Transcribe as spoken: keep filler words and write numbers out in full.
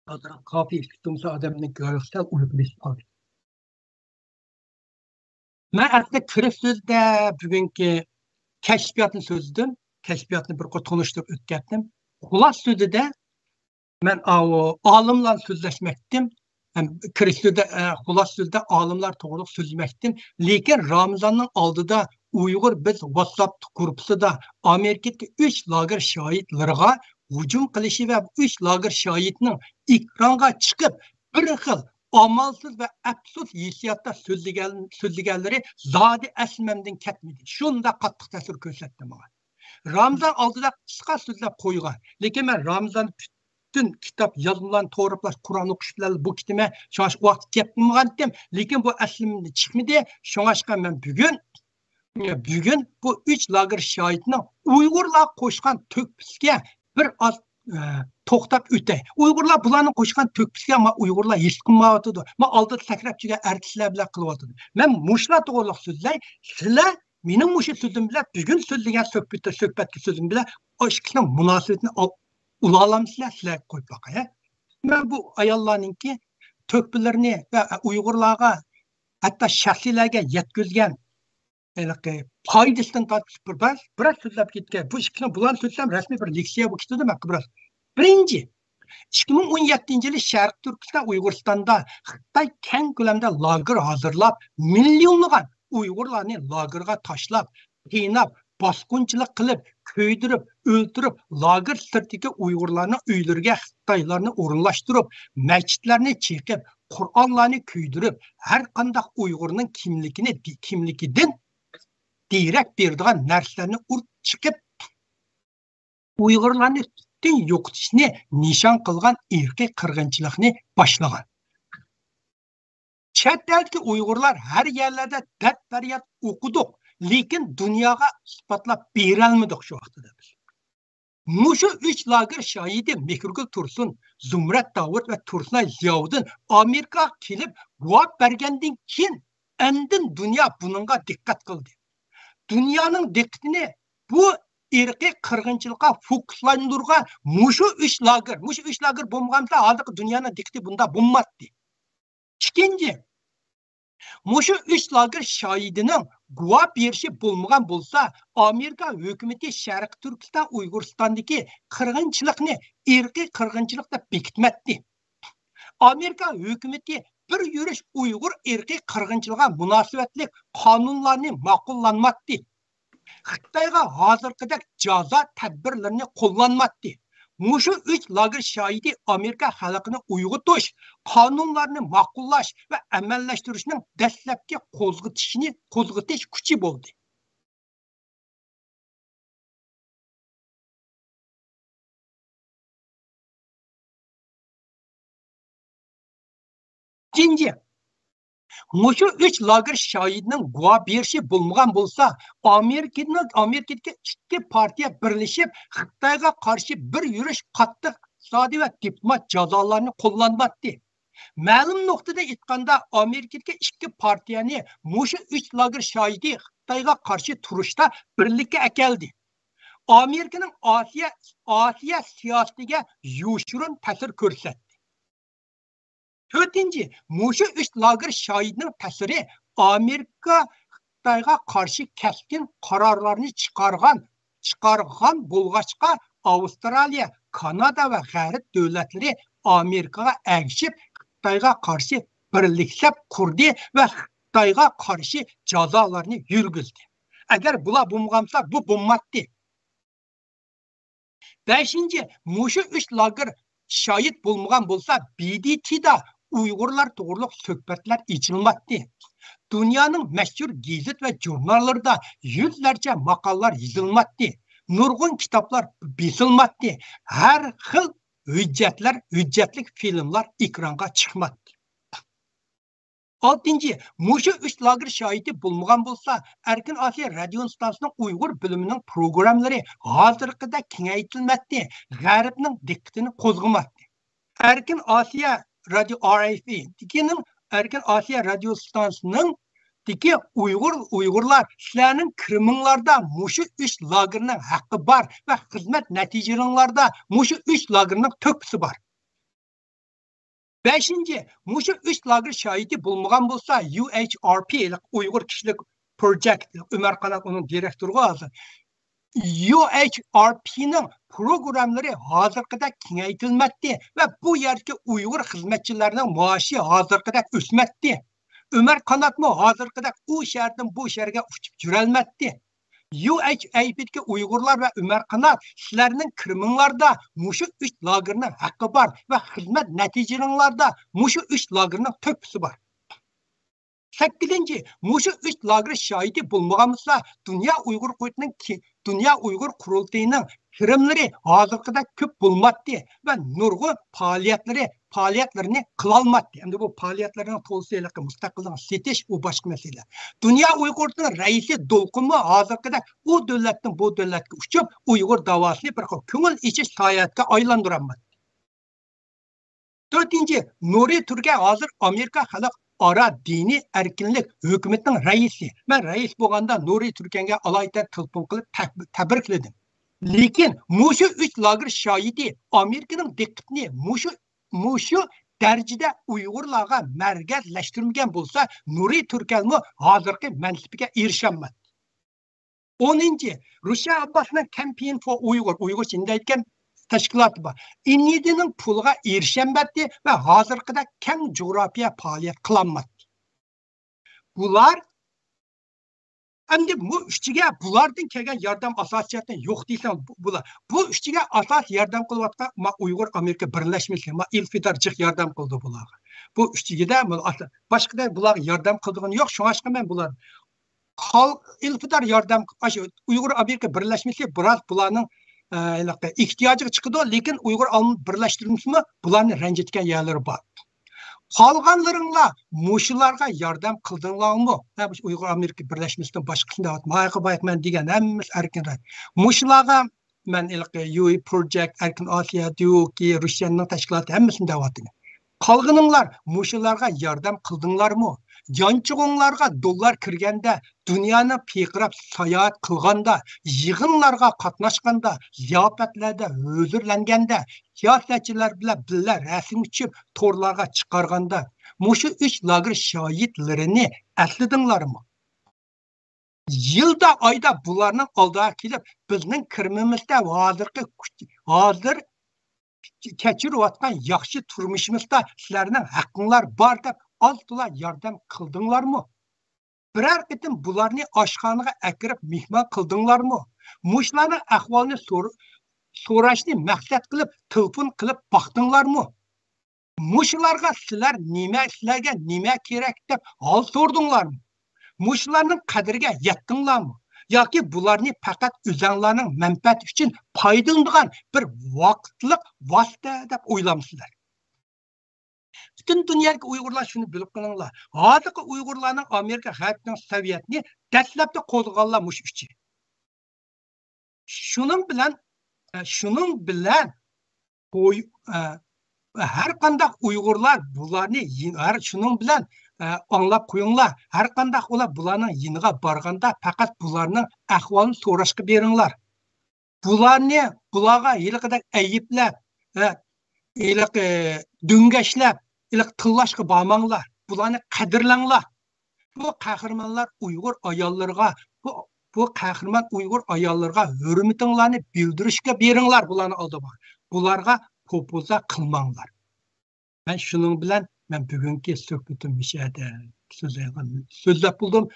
ئازراق قاپىيە ئىككى تۇمسا ئادەمنىڭ گايىسى سەل ئۇلۇغ بېسىپ قالدى. مەن ئەسلىدە كىرىش سۆزىدە بۈگۈنكى كەشپىياتنى سۆزلىدىم. كەشپىياتنى بىر قۇر تونۇشتۇرۇپ ئۆتكەتتىم. خۇلاسە سۆزىدە مەن ئاۋۇ ئالىملار سۆزلەشمەكتىم. ھەم كىرىش سۆزىدە، ئە، خۇلاسە سۆزىدە ئالىملار توغرۇلۇق سۆزلىمەكتىم. لېكىن رامىزاننىڭ ئالدىدا ئۇيغۇر بىز ۋاتساپ گۇرۇپپىسىدا ئامېرىكىدىكى ئۈچ لاگېر شاھىتلىرىغا ھۇجۇم قىلىشى ۋە ئۈچ لاگېر شاھىتنىڭ ئېكرانغا چىقىپ بىر خىل ئامالسىز ۋە ئەپسۇس ھېسسىياتتا سۆزلىگەن، سۆزلىگەنلىرى زادى ئەسلىمەمدىن كەتمىدى. شۇنداق قاتتىق تەسىر كۆرسەتتى ماڭا. رامىزان ئالدىدا قىسقا سۆزلەپ قويغان. لېكىن مەن رامىزان پۈتۈن كىتاب يازمىلارنى توغرىلاپ، قۇرئان ئوقۇش بىلەن بۇ كېتىمەن. شۇڭا ۋاقىت گەپ قىلمىغانتىم. لېكىن بۇ ئەسلىمدىن چىقمىدى. شۇڭاشقا مەن بۈگۈن، بۈگۈن بۇ ئۈچ لاگېر شاھىتىنىڭ ئۇيغۇرلار قوشقان تۆھپىسىگە بىر ئاز، ئە، توختاپ ئۆتەي. ئۇيغۇرلار بۇلارنىڭ قوشقان تۆھپىسىگە ما ئۇيغۇرلار ھېس قىلمايۋاتىدۇ. ما ئالدىدا سەكرەپ يۈرگەن ئارتىسلار بىلەن قىلىۋاتىدۇ. مەن مۇشۇلار توغرىلىق سۆزلەي. سىلەر مېنىڭ مۇشۇ سۆزۈم بىلەن بۈگۈن سۆزلىگەن سۆھبەتتە، سۆھبەتتىكى سۆزۈم بىلەن ئۇ ئىككىسىنىڭ مۇناسىۋىتىنى ئال-، ئۇلالامسىلەر، سىلەرگە قويۇپ باقاي، ھە؟ مەن بۇ ئاياللارنىڭكى تۆھپىلىرىنى ۋە ئۇيغۇرلارغا، ھەتتا شەخسلەرگە يەتكۈزگەن ھېلىقى پايدىسىدىن تارتىپ بىر، بىر، بىراز سۆزلەپ كەتكەن. بۇ ئىككىنى، بۇلارنى سۆزلىسەم رەسمىي بىر لېكسىيە بولۇپ كېتىدۇ ماڭا بىراز. بىرىنچى، ئىككى مىڭ ئون يەتتىنچى يىلى شەرقىي تۈركىستان، ئۇيغۇرىستاندا خىتاي كەڭ كۆلەمدە لاگېر ھازىرلاپ، مىليونلىغان ئۇيغۇرلارنى لاگېرغا تاشلاپ، قىيناپ، باسقۇنچىلىق قىلىپ، كۆيدۈرۈپ، ئۆلتۈرۈپ، لاگېر سىرتىدىكى ئۇيغۇرلارنىڭ ئۆيلىرىگە خىتايلارنى ئورۇنلاشتۇرۇپ، مەسچىتلەرنى چېقىپ، قۇرئانلارنى كۆيدۈرۈپ، ھەر قانداق ئۇيغۇرنىڭ كىملىكىنى، كىملىكىدىن دېرەك بېرىدىغان نەرسىلەرنى ئۇرۇپ چىقىپ، ئۇيغۇرلارنى تۈپتىن يوقىتىشنى نىشان قىلغان ئىرقىي قىرغىنچىلىقنى باشلىغان. چەت ئەلدىكى ئۇيغۇرلار ھەر يەرلەردە دەرد-پەرياد ئوقۇدۇق، لېكىن دۇنياغا ئىسپاتلاپ بېرەلمىدۇق شۇ ۋاقتىدا بىز. مۇشۇ ئۈچ لاگېر شاھىتى مېھرىگۈل تۇرسۇن، زۇمرەت داۋۇت ۋە تۇرسۇنئاي زىياۋۇدۇن ئامېرىكىغا كېلىپ گۇۋاھ بەرگەندىن كېيىن، ئاندىن دۇنيا بۇنىڭغا دىققەت قىلدى. دۇنيانىڭ دىققىتىنى بۇ ئىرقىي قىرغىنچىلىققا فوكۇسلاندۇرغان مۇشۇ ئۈچ لاگېر، مۇشۇ ئۈچ لاگېر بولمىغاندا، ھازىرقى دۇنيانىڭ دىققىتى بۇندا بولماتتى. ئىككىنچى، مۇشۇ ئۈچ لاگېر شاھىتىنىڭ گۇۋاھ بېرىشى بولمىغان بولسا، ئامېرىكا ھۆكۈمىتى شەرقىي تۈركىستان، ئۇيغۇرىستاندىكى قىرغىنچىلىقنى ئىرقىي قىرغىنچىلىق دەپ بېكىتمەتتى. ئامېرىكا ھۆكۈمىتى بىر يۈرۈش ئۇيغۇر ئىرقىي قىرغىنچىلىقىغا مۇناسىۋەتلىك قانۇنلارنى ماقۇللانماتتى. خىتايغا ھازىرقىدەك جازا تەدبىرلىرىنى قوللانماتتى. مۇشۇ ئۈچ لاگېر شاھىتى ئامېرىكا خەلقىنى ئويغىتىش، قانۇنلارنى ماقۇللاش ۋە ئەمەلىيلەشتۈرۈشنىڭ دەسلەپكى قوزغىتىشنى، قوزغىتىش كۈچى بولدى. ئۈچىنچى، مۇشۇ ئۈچ لاگېر شاھىتىنىڭ گۇۋاھ بېرىشى بولمىغان بولسا، ئامېرىكىنىڭ، ئامېرىكىدىكى ئىككى پارتىيە بىرلىشىپ خىتايغا قارشى بىر يۈرۈش قاتتىق ئىقتىسادىي ۋە دىپلومات جازالارنى قوللانماتتى. مەلۇم نۇقتىدا ئېيتقاندا، ئامېرىكىدىكى ئىككى پارتىيەنى مۇشۇ ئۈچ لاگېر شاھىتى خىتايغا قارشى تۇرۇشتا بىرلىككە ئەكەلدى. ئامېرىكىنىڭ ئاسىيا، ئاسىيا سىياسىتىگە يوشۇرۇن تەسىر كۆرسەتتى. تۆتىنچى، مۇشۇ ئۈچ لاگېر شاھىتىنىڭ تەسىرى ئامېرىكا خىتايغا قارشى كەسكىن قارارلارنى چىقارغان، چىقارغان بولغاچقا، ئاۋسترالىيە، كانادا ۋە غەرب دۆلەتلىرى ئامېرىكىغا ئەگىشىپ، خىتايغا قارشى بىرلىكلەپ قۇردى ۋە خىتايغا قارشى جازالارنى يۈرگۈزدى. ئەگەر بۇلار بولمىغانسا، بۇ بولماتتى. بەشىنچى، مۇشۇ ئۈچ لاگېر شاھىت بولمىغان بولسا، ب د ت دا ئۇيغۇرلار توغرۇلۇق سۆھبەتلەر ئېچىلماتتى. دۇنيانىڭ مەشھۇر گېزىت ۋە ژۇرناللىرىدا يۈزلەرچە ماقالىلەر يېزىلماتتى. نۇرغۇن كىتابلار بېسىلماتتى. ھەر خىل ھۆججەتلەر، ھۆججەتلىك فىلىملار ئېكرانغا چىقماتتى. ئالتىنچى، مۇشۇ ئۈچ لاگېر شاھىتى بولمىغان بولسا، ئەركىن ئاسىيا رادىيو ئىستانسىسىنىڭ ئۇيغۇر بۆلۈمىنىڭ پروگراممىلىرى ھازىرقىدەك كېڭەيتىلمەتتى، غەربنىڭ دىققىتىنى قوزغىماتتى. ئەركىن ئاسىيا رادىيو، ئار ئېف ئېي دىكىنىڭ، ئەركىن ئاسىيا رادىيو ئىستانسىسىنىڭ دىكى ئۇيغۇر، ئۇيغۇرلار، سىلەرنىڭ كىرىمىڭلاردا مۇشۇ ئۈچ لاگېرنىڭ ھەققى بار ۋە خىزمەت نەتىجىلىرىڭلاردا مۇشۇ ئۈچ لاگېرنىڭ تۆھپىسى بار. بەشىنچى، مۇشۇ ئۈچ لاگېر شاھىتى بولمىغان بولسا، يۇ ئېيچ ئار پى، ئۇيغۇر كىشىلىك پروجېكت، ئۆمەر قانات ئۇنىڭ دىرېكتورىغا ھازىر. يۇ ئېيچ ئار پىنىڭ پروگراممىلىرى ھازىرقىدەك كېڭەيتىلمەتتى ۋە بۇ يەردىكى ئۇيغۇر خىزمەتچىلەرنىڭ مائاشى ھازىرقىدەك ئۆسمەتتى. ئۆمەر قاناتمۇ ھازىرقىدەك ئۇ شەھەردىن بۇ شەھەرگە ئۇچۇپ يۈرەلمەتتى. يۇ ئېيچ ئار پىدىكى ئۇيغۇرلار ۋە ئۆمەر قانات، سىلەرنىڭ كىرىمىڭلاردا مۇشۇ ئۈچ لاگېرنىڭ ھەققى بار ۋە خىزمەت نەتىجىلىرىڭلاردا مۇشۇ ئۈچ لاگېرنىڭ تۆھپىسى بار. سەككىزىنچى، مۇشۇ ئۈچ لاگېر شاھىتى بولمىغان بولسا، دۇنيا ئۇيغۇر قۇرۇلتىيىنىڭ كى-، دۇنيا ئۇيغۇر قۇرۇلتىيىنىڭ كىرىملىرى ھازىرقىدەك كۆپ بولماتتى ۋە نۇرغۇن پائالىيەتلىرى، پائالىيەتلىرىنى قىلالماتتى. ئەمدى بۇ پائالىيەتلەرنىڭ تولىسى ھېلىقى مۇستەقىللىقنى سېتىش، ئۇ باشقا مەسىلە. دۇنيا ئۇيغۇر قۇرۇلتىيىنىڭ رەئىسى دولقۇنمۇ ھازىرقىدەك ئۇ دۆلەتتىن بۇ دۆلەتكە ئۇچۇپ، ئۇيغۇر داۋاسىنى بىر خىل كۆڭۈل ئېچىش ساياھەتكە ئايلاندۇرالماتتى. تۆتىنچى، نۇرى تۈركەن ھازىر ئامېرىكا خەلقئارا دىنىي ئەركىنلىك ھۆكۈمىتىنىڭ رەئىسى. مەن رەئىس بولغاندا نۇرى تۈركەنگە ئالايىتەن تېلېفون قىلىپ تەب-، تەبرىكلىدىم. لېكىن مۇشۇ ئۈچ لاگېر شاھىتى ئامېرىكىنىڭ دىققىتىنى مۇشۇ، مۇشۇ دەرىجىدە ئۇيغۇرلارغا مەركەزلەشتۈرمىگەن بولسا، نۇرى تۈركەنمۇ ھازىرقى مەنسىپىگە ئېرىشەلمەيدۇ. ئونىنچى، رۇشەن ئابباسنىڭ كامپېين فور ئۇيغۇر، ئۇيغۇرچە ئىندىيە دېگەن تەشكىلاتى بار. ئىندىيەنىڭ پۇلىغا ئېرىشەلمەيدۇ ۋە ھازىرقىدەك كەڭ جۇغراپىيە پائالىيەت قىلالمايدۇ. بۇلار، ئەمدى بۇ ئۈچىگە بۇلاردىن كەلگەن ياردەم ئاساسىي جەھەتتىن يوق دېسەڭ، بۇ-، بۇلار، بۇ ئۈچىگە ئاساسىي ياردەم قىلىۋاتقان ما ئۇيغۇر ئامېرىكا بىرلەشمىسى، ما ئىلفىدار جىق ياردەم قىلدى بۇلارغا. بۇ ئۈچىگىدە بۇ ئاسا-، باشقىدا بۇلارغا ياردەم قىلىدىغىنى يوق. شۇڭلاشقا مەن بۇلار قال-، ئىلفىدار ياردەم، ئاشۇ ئۇيغۇر ئامېرىكا بىرلەشمىسى بىراز بۇلارنىڭ، ئە، ھېلىقى ئېھتىياجىغا چىقىدۇ، لېكىن ئۇيغۇر ئالىملار بىرلەشتۈرمىسىمۇ بۇلارنى رەنجىتكەن يەرلىرى بار. قالغانلىرىڭلار مۇشۇلارغا ياردەم قىلدىڭلارمۇ؟ ھە، مۇشۇ ئۇيغۇر ئامېرىكا بىرلەشمىسىنىڭ باشقىسىنى دەۋاتىمەن. ماياققا باياق مەن دېگەن ھەممىسى ئەركىن راي. مۇشۇلارغا مەن ھېلىقى يۇ ئېي پروجېكت، ئەركىن ئاسىيا، دىۋوكى، رۇشيەننىڭ تەشكىلاتى ھەممىسىنى دەۋاتىمەن. قالغىنىڭلار مۇشۇلارغا ياردەم قىلدىڭلارمۇ؟ يانچۇقۇڭلارغا دوللار كىرگەندە، دۇنيانى پىرقىراپ ساياھەت قىلغاندا، يىغىنلارغا قاتناشقاندا، زىياپەتلەردە ھۆزۈرلەنگەندە، سىياسەتچىلەر بىلەن بىللە رەسىمگە چۈشۈپ، تورلارغا چىقارغاندا، مۇشۇ ئۈچ لاگېر شاھىتلىرىنى ئەسلىدىڭلارمۇ؟ يىلدا، ئايدا بۇلارنىڭ ئالدىغا كېلىپ، بىزنىڭ كىرىمىمىزدە ھازىرقى كۈچ-، ھازىر كەچۈرۈۋاتقان ياخشى تۇرمۇشىمىزدا سىلەرنىڭ ھەققىڭلار بار دەپ ئاز تولا ياردەم قىلدىڭلارمۇ؟ بىرەر قېتىم بۇلارنى ئاشخانىغا ئەكىرىپ مېھمان قىلدىڭلارمۇ؟ مۇشۇلارنىڭ ئەھۋالىنى سور-، سوراشنى مەقسەت قىلىپ تېلېفون قىلىپ باقتىڭلارمۇ؟ مۇشۇلارغا سىلەر نېمە، سىلەرگە نېمە كېرەك دەپ ھال سورىدىڭلارمۇ؟ مۇشۇلارنىڭ قەدرىگە يەتتىڭلارمۇ؟ ياكى بۇلارنى پەقەت ئۆزەڭلارنىڭ مەنپەئەتى ئۈچۈن پايدىلىنىدىغان بىر ۋاقىتلىق ۋاسىتە دەپ ئويلامسىلەر؟ پۈتۈن دۇنيادىكى ئۇيغۇرلار شۇنى بىلىپ قېلىڭلار. ھازىرقى ئۇيغۇرلارنىڭ ئامېرىكا غەربىنىڭ سوۋېتنى دەسلەپتە قوزغىغانلار مۇشۇ ئۈچى. شۇنىڭ بىلەن، ئە، شۇنىڭ بىلەن قوي-، ئە، ھەر قانداق ئۇيغۇرلار بۇلارنى يىن-، ھەر، شۇنىڭ بىلەن، ئە، ئاڭلاپ قويۇڭلار، ھەر قانداق ئۇلار بۇلارنىڭ يېنىغا بارغاندا پەقەت بۇلارنىڭ ئەھۋالىنى سوراشقا بېرىڭلار. بۇلارنى، بۇلارغا ھېلىقىدەك ئەيىبلەپ، ئە، ھېلىقى دۆڭگەشلەپ، ھېلىقى تىللاشقا بارماڭلار. بۇلارنى قەدىرلەڭلار. بۇ قەھرىمانلار ئۇيغۇر ئاياللىرىغا، بۇ، بۇ قەھرىمان ئۇيغۇر ئاياللىرىغا ھۆرمىتىڭلارنى بىلدۈرۈشكە بېرىڭلار بۇلارنى ئالدىغا. بۇلارغا پوپوزا قىلماڭلار. مەن شۇنىڭ بىلەن مەن بۈگۈنكى سۆھبىتىم مۇشۇ يەردە سۆزلەيدىغان، سۆزلەپ بولدۇم.